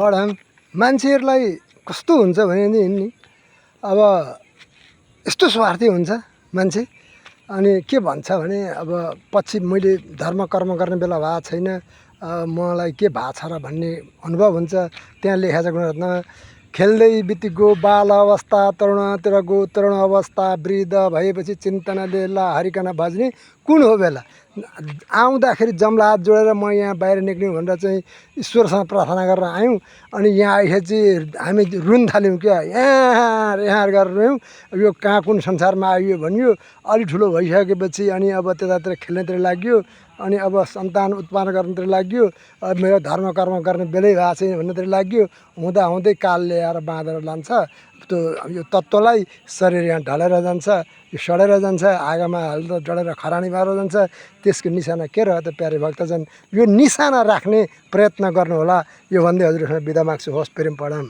पढाऊँ। मान्छेहरूलाई कस्तो हुन्छ भने नि अब यस्तो स्वार्थी हुन्छ मान्छे। अनि के भन्छ भने अब पछि मैले धर्म कर्म गर्ने बेला भएको छैन, मलाई के भएको छ र भन्ने अनुभव हुन्छ। त्यहाँ लेखेको छ गुणरत्नमा, खेल्दै बितिको बाल अवस्था तरुणतिर गो, तरुण अवस्था वृद्ध भएपछि चिन्तनाले ला हरिकन भज्ने कुन हो बेला। आउँदाखेरि जमला हात जोडेर म यहाँ बाहिर निक्ल्यौँ भनेर चाहिँ ईश्वरसँग प्रार्थना गरेर आयौँ। अनि यहाँ आएपछि हामी रुन थाल्यौँ क्या, यहाँ गरेर रोयौँ। यो कहाँ कुन संसारमा आइयो भनियो। अलि ठुलो भइसकेपछि अनि अब त्यतातिर खेल्नेतिर लाग्यो। अनि अब सन्तान उत्पन्न गर्नेतिर लाग्यो। अब मेरो धर्म कर्म गर्ने बेलै भएको छैन भन्नेतिर लाग्यो। हुँदा हुँदै कालले आएर बाँधेर लान्छ। त्यो यो तत्त्वलाई शरीर यहाँ ढलेर जान्छ, यो सडेर जान्छ, आगोमा हालेर डढेर खरानी भएर जान्छ। त्यसको निशाना के रह्यो त प्यारे भक्तजन, यो निशाना राख्ने प्रयत्न गर्नुहोला। यो भन्दै हजुरसँग बिदा माग्छु। होस् प्रेम प्रणाम।